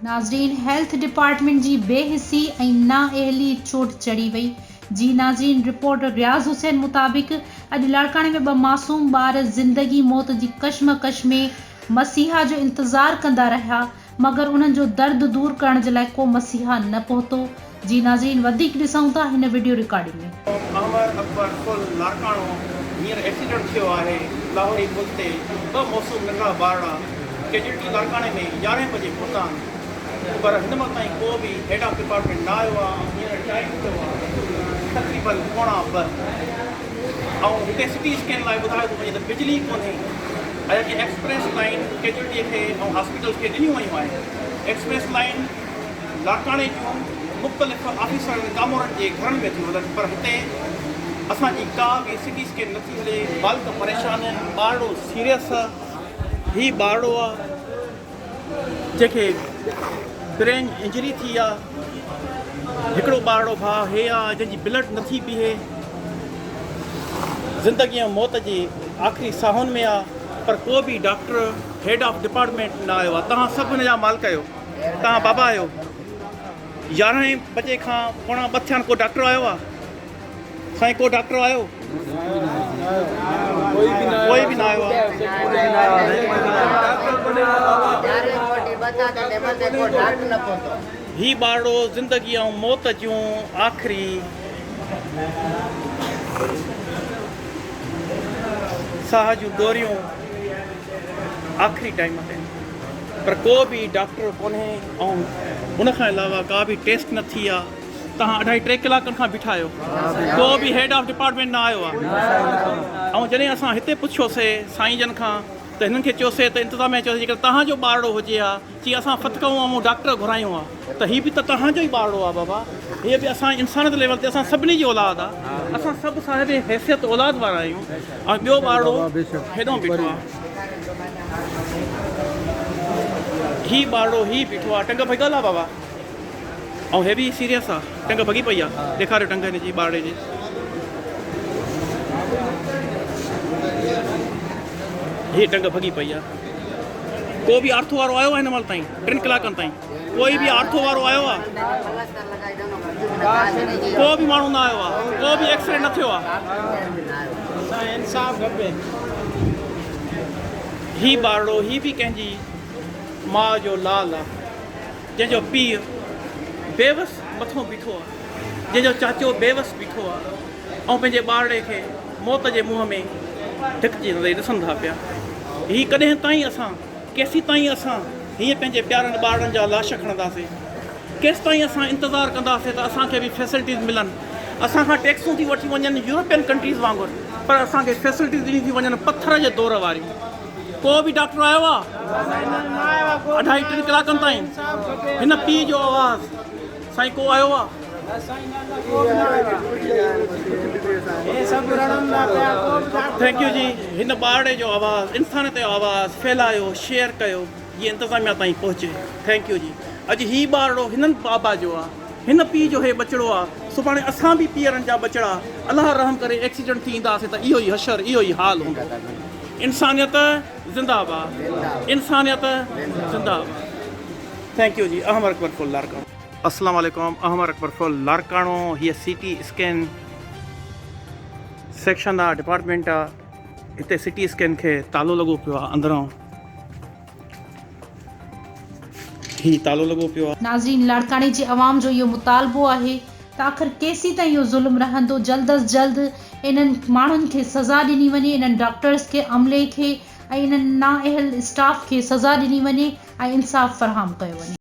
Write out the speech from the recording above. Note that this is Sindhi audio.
ناظرين هيلٿ ڊپارٽمينٽ جي بي حسي ۽ نااهلي چوٽ چڙهي وئي جي ناظرين رپورٽ رياض حسين مطابق اڄ لاڙڪاڻي ۾ ٻه معصوم ٻار زندگي موت جي ڪشمڪش ۾ مسيحا جو انتظار ڪندا رهيا مگر انهن جو درد دور ڪرڻ جي لاء ڪو مسيحا نه پهتو. جي ناظرين وڌيڪ ڏسون ٿا هن وڊيو رڪارڊنگ ۾. احمر اڪبر پل لاڙڪاڻو هينئر ايڪسيڊنٽ ٿيو آهي لاهوري پل تي ٻه معصوم ننڍڙا ٻارڙا ڪيجوئلٽي لاڙڪاڻي ۾ يارهين بجي پهتا آهن پر هن مهل تائين ڪو به هيڊ آف ڊپارٽمينٽ نه آيو آهي ۽ هينئر ٽائيم ٿيو آهي تقريبن پوڻا ٻه ۽ هتي سٽي اسڪين لاء ٻڌايو ٿو وڃي ته بجلي ڪونهي حالانڪه ايڪسپريس لائين ڪيجوئلٽي کي ۽ هاسپيٽلز کي ڏنيون ويون آهن. ايڪسپريس لائين لاڙڪاڻي جون مختلف آفيسرن ڪامورن جي گهرن ۾ ٿيون هلن پر هتي اسان جي ڪا به سٽي اسڪين نٿي هلي. مالڪ پريشان آهن، ٻارڙو سيريس آ، هي ٻارڙو آ جنهن کي برين انجري ٿي آ، هڪڙو ٻارڙو ڀاء هي آ جنهن جي بلڊ نٿي بيهي. زندگي ۽ موت جي آخري ساهن ۾ آ پر ڪو به ڊاڪٽر هيڊ آف ڊپارٽمينٽ نه آيو آ توهان سڀ هن جا مالڪ آهيو توهان بابا آهيو يارهين بجي کان پوڻا ٻه ٿيا آهن ڪو ڊاڪٽر آيو آ سائين ڪو ڊاڪٽر آيو ڪوئي به نه آيو آ هي ٻارڙو زندگي ۽ موت جون آخري ساهه جون ڏوريون آخري ٽائيم تي پر ڪو به ڊاڪٽر ڪونهي ۽ ان کان علاوه ڪا به ٽيسٽ نه ٿي آ توهان اڍائي ٽي ڪلاڪن کان بيٺا آهيو ڪو به هيڊ آف ڊپارٽمينٽ نه آيو آ ۽ جڏهن اسان هتي پڇيوسي سائين جن کان ته هنن کي چيوسي ته انتظاميا چيوسي جيڪڏهن توهان جو ٻارڙو هجي ها چي اسان ڦٿڪئون ۽ ڊاڪٽر گهرايون ها ته هي به ته توهان جو ئي ٻارڙو آ بابا هيء به اسان انسانيت ليول تي اسان سڀني جي اولاد آ اسان سڀ صاحب حيثيت اولاد وارا آهيون ۽ ٻيو ٻارڙو هيڏانهن بيٺو آ هي ٻارڙو هي بيٺو آ ٽنگ ڀڳل آ بابا ۽ هي به سيريس آ ٽنگ ڀڳي پئي آ ڏيکاريو ٽنگ هن جي ٻارڙي جي هي ٽنگ ڀڳي پئي آ ڪو به آرٿو وارو آيو آهي هن مهل تائين ٽن ڪلاڪن تائين ڪوئي به آرٿو وارو آيو آهي ڪو به ماڻهو نه آيو آهي ڪو به ايڪسري نه ٿيو آهي انصاف کپي. هي ٻارڙو هي به ڪنهن جي ماء جو لال آ جنهن جو پيء بيوس مٿو بيٺو آ جنهن جو چاچو بيوس بيٺو آ ۽ پنهنجي ٻارڙي کي موت جي منهن ۾ ڌڪجيندي ڏسن ٿا پيا. هي ڪڏهن تائين اسان، ڪيسيتائين اسان هيئن پنهنجي پيارن ٻارڙن جا لاش کڻنداسين؟ ڪيستائين اسان انتظار ڪنداسين ته اسان کي به فيسلٽيز ملن؟ اسان کان ٽيڪسون ٿيون وٺيون وڃن يورپين ڪنٽريز وانگر پر اسان کي فيسلٽيز ڏنيون ٿيون وڃن پٿر جي دور واريون. ڪو به ڊاڪٽر آيو آ؟ اڍائي ٽن ڪلاڪن تائين هن پيء جو آواز سائين ڪو آيو آ؟ Thank you جي هن ٻارڙي جو آواز انسانيت جو آواز ڦهلايو شيئر ڪيو جي انتظاميا تائين پهچي thank you جي اڄ هي ٻارڙو هنن بابا جو آ هن پي جو هي ٻچڙو آ سڀاڻي اسان به پيئرن جا ٻچڙا الله رحم ڪري ايڪسيڊنٽ ٿي اينداسين ته اهو ئي حشر اهو ئي حال هوندو انسانيت زنده باد انسانيت زنده باد thank you جي احمد اڪبر فل لاڙڪاڻو. السلام عليڪم احمد اڪبر فل لاڙڪاڻو هيء سي ٽي اسڪين سيڪشن آ ڊپارٽمينٽ آ هتي سي ٽي اسڪين کي تالو لڳو پيو آ اندران هي تالو لڳو پيو آ. ناظرين لاڙڪاڻي جي عوام جو اهو مطالبو آهي ته آخر ڪيسيتائين اهو ظلم رهندو جلد از جلد انهن ماڻهن کي سزا ڏني وڃي انهن ڊاڪٽرس کي عملي کي ۽ انهن نااهل اسٽاف کي سزا ڏني وڃي ۽ انصاف فراهم ڪيو وڃي.